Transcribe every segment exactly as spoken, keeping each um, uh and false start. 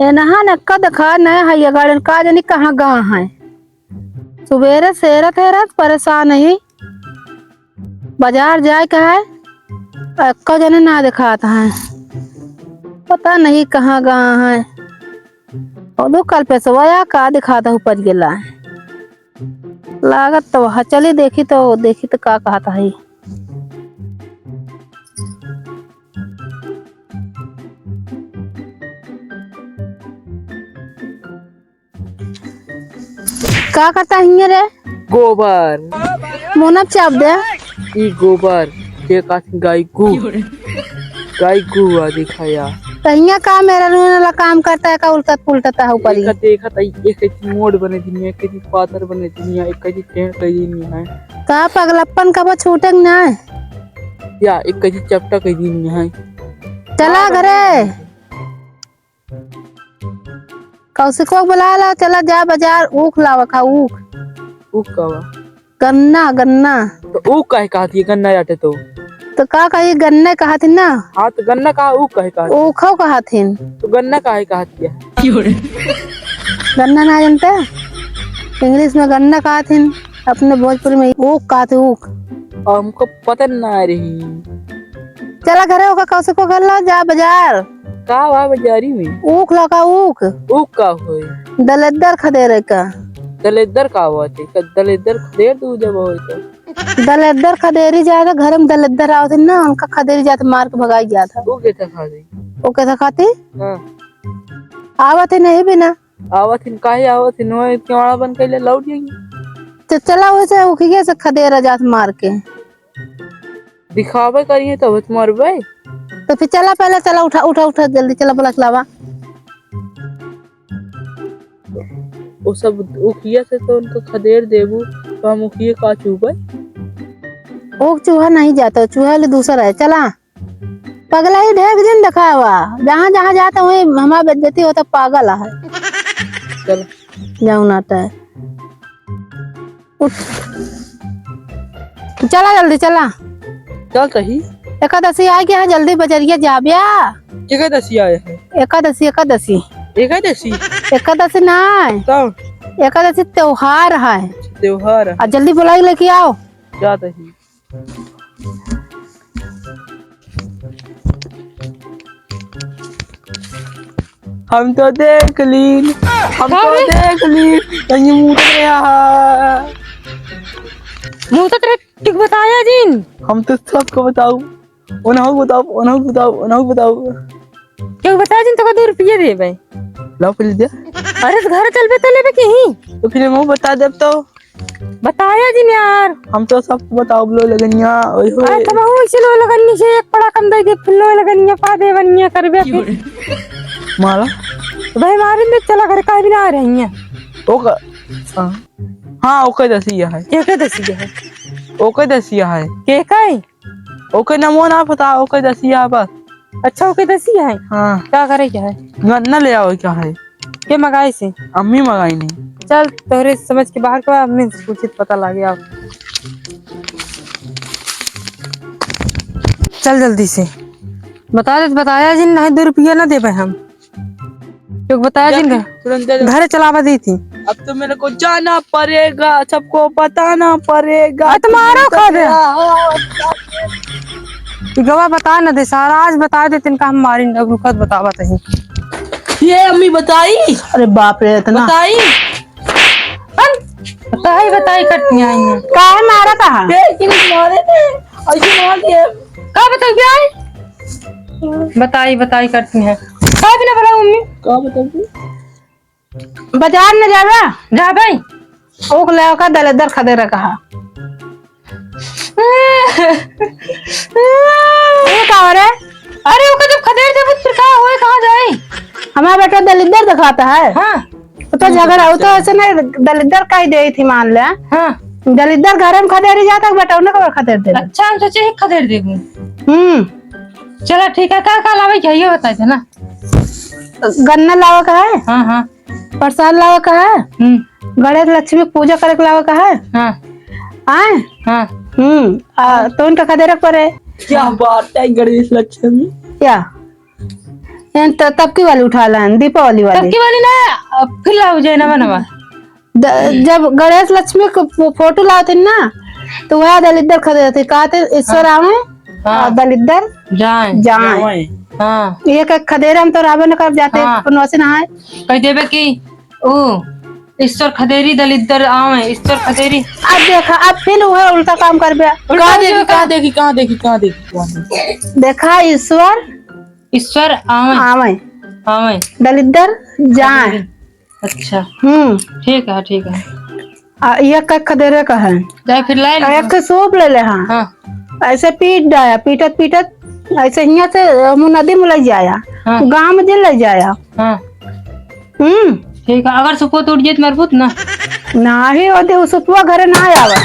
एनहन एक्का देखा नहीं है, ये गाड़न का जानी कहाँ गा है। सुबेरे से रहत है, रहत परेशान ही। बाजार जाए का है, एक्का जने ना देखात है। पता नहीं कहाँ गा है। और दो कल पे सोया का देखात है, ऊपर गेला है। लागत तो वहाँ चली देखी तो, देखी तो का कहत है। का करता हियाँ रे? गोबर। मोना चाप दे। ई गोबर, के काथिन गाय गू। गाय गू आ दिखाया। तो हियाँ का मेहरारू वाला काम करता है, का उल्टत पुल्टत है ऊपर ही? देखत, देखत, आई एक कैसी मोड़ बने दुनिया, एक कैसी पातर बने दुनिया, एक कैसी टेढ़ कर दुनिया है। का पगलप्पन कबो छूटे ना है? या एक कैसी चपटा कर दुनिया है। चला घरे। कौशिको के बुला ला, चला जा बाजार, ऊख लावा खा, ऊख। ऊख का बा? गन्ना, गन्ना। तो ऊख काहे कहत हिया, गन्ना जाते तो? तो का कही, गन्ने कहत हिन ना। हाँ, तो गन्ना कहा, ऊख काहे कहत हिन? ऊखो कहत हिन। तो गन्ना काहे कहत हिया? गन्ना ना जानते? English में गन्ना कहत हिन। अपने भोजपुरी में ऊख कहत है, ऊख। हमको पता ना रही। चला घरे, ओका कौशिको घर ला, जा बाजार। का बा बाजारी में? ऊख ला का ऊख। ऊख का होई? दलेद्दर खदेरे का। दलेद्दर का होत है? का दलेद्दर खदेर दू जब होई तो। दलेद्दर खदेरी जाए तो घर में दलेद्दर आवत है ना, उनका खदेरी जात, मार के भगाई जात है। वो कैसे खा गई? वो कैसे खाती? हाँ। आवत है नहीं बिना। आवत हिन, काहे आवत हिन? वही केवाड़ा बंद कइले लौट जाइए। तो चला, वैसे उखिए से खदेरा जात मार के। दिखावे करिए तब तो मरबे। तो फिर चला, पहले चला, उठा, उठा, उठा, जल्दी चला, बुला के लावा। वो सब उखिया से तो उनको खदेर देबू, तो हम उखिए का चूबे? वो चूहा नहीं जाता, चूहा ले दूसरा है, चला। पगला ही ढेर दिन देखावा, जहाँ जहाँ जाता वही हमार बेइज्जती होता, पागल है। चल। जाऊ ना तो। उठ। चला जल्दी चला। चल तही। एकादशी आ गया है, जल्दी बजरिया जाब्या। एकादशी आए है। एकादशी, एकादशी। एकादशी? एकादशी ना है। तब? एकादशी त्योहार है। त्योहार है। आ जल्दी बुलाई लेके आओ। जा तही। हम तो देख लीन, हम का तो रे? देख लीन, कहीं मुँह तो नहीं आहा। मुँह तो तेरे ठीक बताया जिन। हम तो सबको बताऊ, उन्हों बताऊ, उन्हों बताऊ, उन्हों बताऊ। क्यों बताया जिन तो का दो रुपये देबे? लाओ पहले दे। अरे तो घर चलबे तो लेबे कहीं। तो फिर हम बता देब तो। बताया जिन यार। हम तो सबको बताओ, लो लगनिया, ओए होए। अरे तब हम ऐसे लो लगनिया से एक पड़ा कम दे दे, फिर लो लगनिया पा दे बनिया करबे फिर। मारा। तो भाई मारे में चला घर का भी ना आ रही है। ओका, हाँ। हाँ, ओके दसिया है। के के दसिया है? ओके दसिया है। के काई? ओके नमो ना पता, ओके दसिया बस। अच्छा, ओके दसिया है? हाँ। का करे क्या है? गन्ना ले आओ क्या है? के मगाई से? अम्मी मगाई नहीं। चल, तोहरे समझ के बाहर का, अम्मी से पूछित पता लागे आओ। चल जल्दी से। बता दे, बताया जिन, नहीं दो रुपया ना देबे हम। क्यों बताया जिन? तुरंत जा, जा। घरे चलावा दी थी। अब तो मेरे को जाना पड़ेगा, सबको बताना पड़ेगा। आ, तुम्हारा खा दे। हाँ, हाँ, हाँ। ई गवा बता न दे सारा, आज बता दे तिनका हम मारी न, रुकत बतावा तही। ये अम्मी बताई? अरे बाप रे, इतना बताई? हम बताई, बताई करती आई हैं। काहे मारा था? ए, किन मारे थे? ऐसे मार दिए। का बताई क्या है? बताई, बताई करती हैं। का बिना बोला मम्मी? का बताई? बाजार न जाबे? जाबे। ऊख लेवा का दलेदर खदेरा कहा। ये का हो रे? अरे ओका जब खदेर देबू तो फिर का होए, कहाँ जाए? हमारा बेटा दलिद्दर दिखाता है। हाँ। तो झगड़ा हो तो ऐसे नहीं, दलिद्दर कह दे थी मान ले। हाँ। दलिद्दर घर में खदेरी जाता, बेटा उन्हें कब खदेर दे? अच्छा, हम सोचे ही खदेर देबू। हम्म। चला ठीक है, का का लावे के है, ये बताई थे ना। गन्ना लावे का है? हाँ, हाँ। प्रसाद लावे का है? हम्म। गणेश लक्ष्मी के पूजा करे के लावे का है? हाँ। आए? हाँ। हम्म। आ, तो उनका खदेरे के पड़े। क्या बात है गणेश लक्ष्मी। क्या? हैं, त-, तबकी वाली उठा लें, दीपावली वाली। तबकी वाली ना, अब फिर लाओ जाए नवा नवा। द-, जब गणेश लक्ष्मी क फो-, फोटो लावत हन ना, तो वह दलिद्दर खदेरत हन, कहत हन, "ईश्वर हाँ। आवे हाँ। और दलिद्दर जाए।" जाए। जाए। हाँ। ये कह खदेरे हम तो रहबे न करब, जाते हाँ। पुनवासी नहाए। कह देबे कि ओ ईश्वर खदेरी दलिद्दर आवे, ईश्वर खदेरी। अब देखा, अब फिर वह उल्टा काम करबे। उल्टा का हो देखी, जाएगा। का देखी, का देखी, का देखी, का देखी? देखा, ईश्वर ईश्वर आवे। आवे। आवे। दलिद्दर जाए। अच्छा। हम्म। ठीक है, ठीक है। आ, ये कख देरे का है। जाए फिर लाए आ, ले। एक ठे सूप ले ले, हाँ। हाँ। ऐसे पीट डाया, पीटत, पीटत, ऐसे हियाँ से, अ, मुँह नदी में ले जाया। हाँ। गाँव में जे ले जाया। हाँ। हम्म। ठीक है, अगर सुपो टूट जाए तो मरबूत ना। नाही, वो दे, वो सुपवा घरे ना आवा। अरे,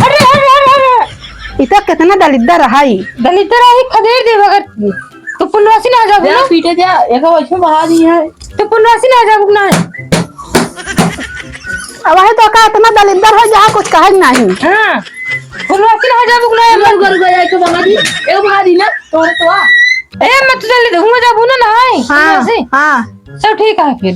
अरे, अरे, अरे। इतना कितना दलिद्दर रहा ही। दलिद्दर रहा ही, खदेर दे अगर तो पुनवासी ना जाबू ना? पीटे जा, एक वैसे बहा दी है। तो पुनवासी ना जाबू ना? अब वही तो का इतना दलिद्दर हो, जहाँ कुछ कहे नहीं। हाँ, पुनवासी ना जाबू ना? रुको, रुको, रुको, एक बहा दी, एक बहा दी ना, तोरे तो आ। ए, मत चल दे, हुआ जाबू ना, ना आए। हाँ, पुनवासी। हाँ। सब ठीक है फिर।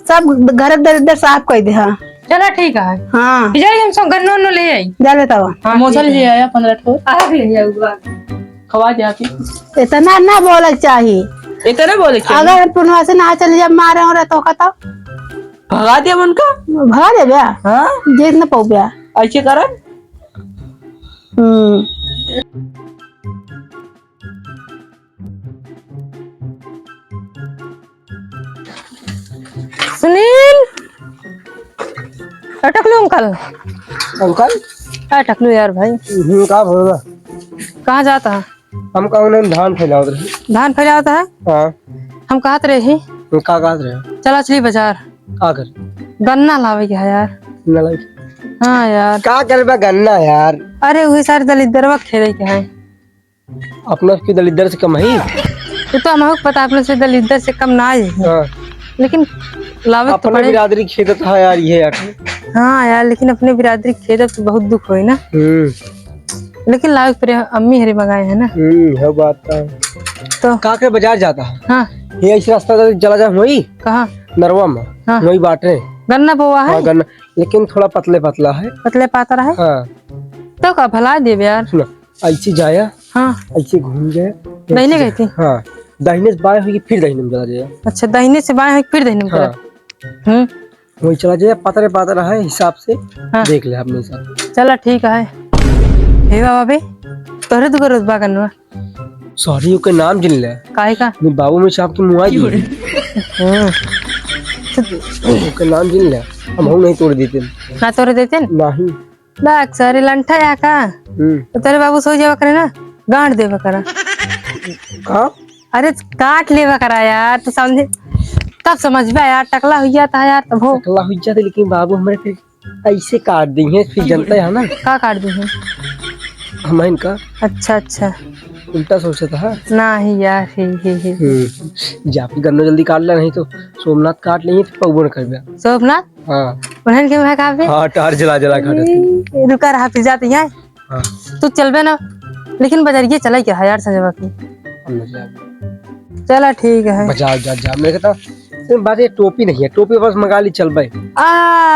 सब घर दलिद्दर साफ कर दे, हाँ। चला ठीक है। हाँ। जाए हम सब गन्नो उन्नो ले आई। जा ले तब। हाँ, समोसा ठीक ले है। आया पन्द्रह ठो। आग ले आऊगा। खवा दे आके। इतना ना बोलक चाही। इतना बोलक चाही। अगर पुनवासी ना चली जब मारे हो रहे तो का तब? भगा दे उनका। भगा दे बे। हाँ। जीत न पाऊ बे। ऐसे करन। हम्म। सुनील, अटक लो अंकल। अंकल? अटक लो यार भाई। हम्म, का भला? कहाँ जाता है? हम कहूँ नहीं, धान फैलावत रहे। धान फैलावत है? हाँ। हम कहत रहे ही। हम का कहत रहे? चला चली बाजार। का कर? गन्ना लावे के है यार। गन्ना लावे के? हाँ यार। का करबा गन्ना यार? अरे वही सारे दलिद्दरवा खेले के है। अपना की दलिद्दर से कम है? ये तो हमहू के पता, अपने से दलिद्दर से कम ना है। हाँ। लेकिन लावे तो अपना पड़े। बिरादरी खेदत है यार, ये यार। हाँ यार, लेकिन अपने बिरादरी खेदत तो बहुत दुख होए ना। हम्म। लेकिन लावे के पड़े, अम्मी हरे मंगाए हैं ना। हम्म, यह बात तो है। तो का के बाजार जाता है? हाँ। ये इस रास्ता से चला जा वही? कहाँ? नरवा में। हाँ। वही बाटे। गन्ना बोआ है? हाँ, गन्ना, लेकिन थोड़ा पतले पतला है। पतले पातर है? हाँ। तो का भला देबे यार। सुना, ऐसे जाया, हाँ। ऐसे घूम जाया। दाहिने गई थी? हाँ, दाहिने से बाएं होके फिर दाहिने में चला जाया। अच्छा, दाहिने से बाएं होके फिर दाहिने में चला। हाँ। हम्म। वही चला जाया, पतरे पतरा है हिसाब से। हाँ। देख ले अपने हिसाब से। चला ठीक है। हे बाबा बे, तोहरे दुगो रोज बा गन्नवा। सॉरी, ओके नाम जिन ले। काहे का? नहीं, बाबू में साहब के मुआ जी। हम्म। ओके नाम जिन ले, हम हम नहीं तोड़ देते। ना तोड़ देते? नहीं। देख, सारे लंठा या का? हम्म। तो तेरे बाबू सो जावा करे ना, गांड देवा करा। का? अरे, काट लेवा करा यार, तू समझे, तब समझबे यार, टकला हुई जाता है यार, तब हो। टकला हुई जाता, लेकिन बाबू हमारे फिर ऐसे काट दी हैं, फिर जनता है ना। का काट दी हैं? हम इनका। अच्छा, अच्छा। उल्टा सोचता है। नहीं यार, हे, हे, हे। हम्म। जा, फिर गन्ना जल्दी काट ले, नहीं तो सोमनाथ काट लेंगे, फिर पौबो न करबे। सोमनाथ? हाँ। उन्हन के वहाँ का बे? हाँ, टार जला जला खा जाते। ए, रुका रहा, फिर जाते हैं। हाँ। तू चलबे ना, लेकिन बजरिए चला क्या है यार, संजवा की? हम नहीं जाबे। चला ठीक है। बाजार जा, जा, मेरे को तो, बात ये टोपी नहीं है, टोपी बस मंगा ली, चलबे। आ,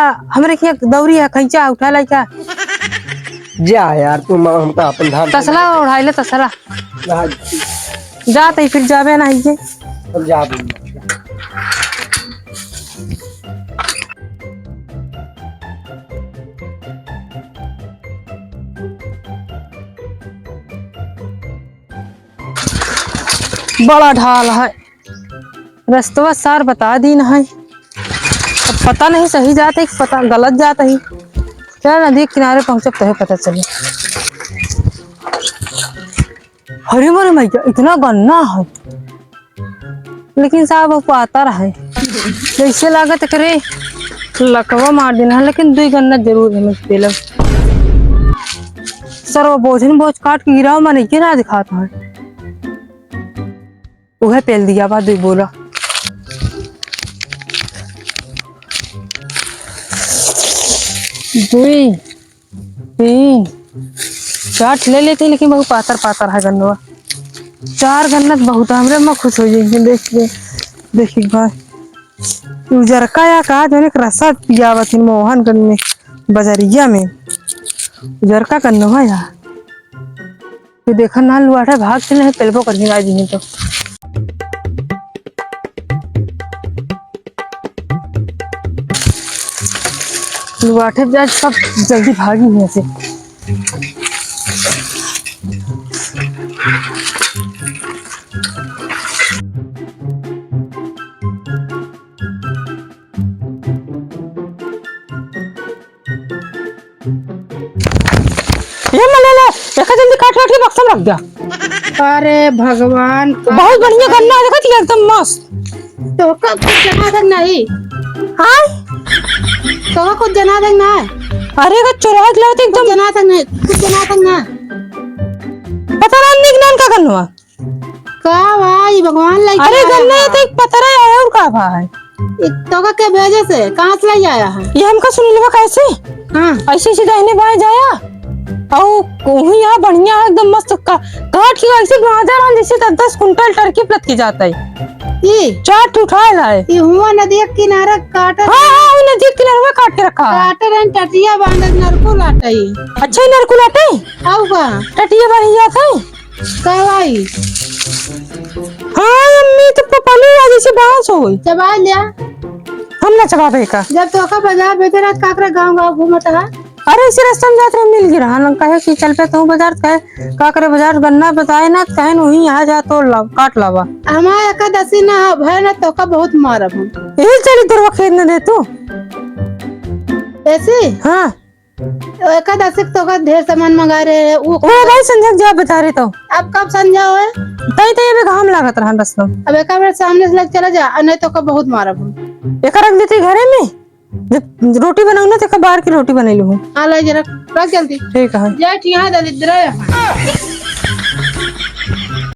हमरे के एक दौरी है, खैंचा है, उठा लाई क्या? जा यार, तू म-, हम तो अपन धान तसला उठाई ले, तसला। जा। जात ही फिर जाबे ना, ये। अब जा। बड़ा ढाल है, रस्तवा सार बता दीन है। अब पता नहीं सही जात है कि पता गलत जात है। चल नदी के किनारे पहुँचब तहे पता चली। अरे मोरे मैया, इतना गन्ना है, लेकिन साहब वो पातर है, जैसे लागत करे लकवा मार देना है, लेकिन दुई गन्ना जरूर है, मैं पेलब। सर वो बोझन बोझ काट के गिराव, माने के ना दिखात है, उहे पेल दिया बा दुई बोरा। दुई तीन, चार ठे ले लेते, लेकिन बहुत पातर पातर है गन्नवा। चार गन्ना त बहुत, हमरे में खुश हो जाएंगे देख के। देखी भाई, उजरका या का जने के रसा पियावत है मोहनगंज में, बजरिया में। उजरका गन्ना है यार। तू देखा ना, लुआठे भाग चले हैं, पेलबो कर दिया आज नहीं तो। लुआठे आज सब जल्दी भागी हैं से। ये मले ले, एका जल्दी काट काट के बक्सा में रख दिया। अरे भगवान, का बहुत बढ़िया बताई। गन्ना है, देखत ही एकदम मस्त। तोका कुछ जनात है नहीं? हाँ? तोका कुछ जनात है नहीं? अरे, का चुरा के लावत कुछ एकदम। जनात है नहीं, कुछ जनात है नहीं? पता ना निक नान का गन्नवा। का भाई, भगवान लइके अरे आया गन्ना, है। ये तो एक पतरा है और का भाई? ये तोका के भेजे से, कहाँ से लइ आया है? ये हमका सुनिलवा कैसे? हाँ। ऐसे ऐसे दाहिने बाएं जाया। और वही यहाँ बढ़िया है, एकदम मस्त का-, काट के ऐसे गाजर हम जैसे दस दस कुंटल टर्की प्लत के जाता है। ई? चाट उठा लाए। ई हुआ नदिया किनारे काटे। हाँ, हाँ, वो नदिया किनारे में काट के रखा है। काटे रहन टटिया बांधे नरकुल आटे। अच्छा, ये नरकुल आटे? आऊ का? टटिया बांधे जाता है? का भाई? हाँ, अम्मी, तो पपलू आज ऐसे बांस हो गई। चबा लिया। हम ना चबाबे का। जब तोका बाजार भेजे रहत, काकरे गाँव गाँव घूमत रहा। अरे, इसी रास्ता में जात रहे, मिल गिरा। हम कहे कि चल पे तू बाजार, कहे, काकरे बाजार गन्ना बताए ना, कहे न वहीं यहाँ जा, तोड़ ला, काट लावा। हमार एकादशी ना हो, भय ना तोका बहुत मारब हम। यही चली दुर्वा खेत न दे तू। ऐसे? हाँ। एकादशी के तोका ढेर सामान मंगा रहे हैं, वो ओ भाई, संझा के जा बता रहे तो। अब कब संझा होए? तई तई अबे घाम लागत रहन रस्ता। अब एक बार सामने से लग चला जा, और नहीं तोका बहुत मारब हम। एका रख देती घरे में, जब रोटी बनाऊ ना, तो एका बाहर की रोटी बनाई लूँ। हाँ, ले जरा, रख जल्दी। ठीक है। जा, ठीक है, दलिद्र है।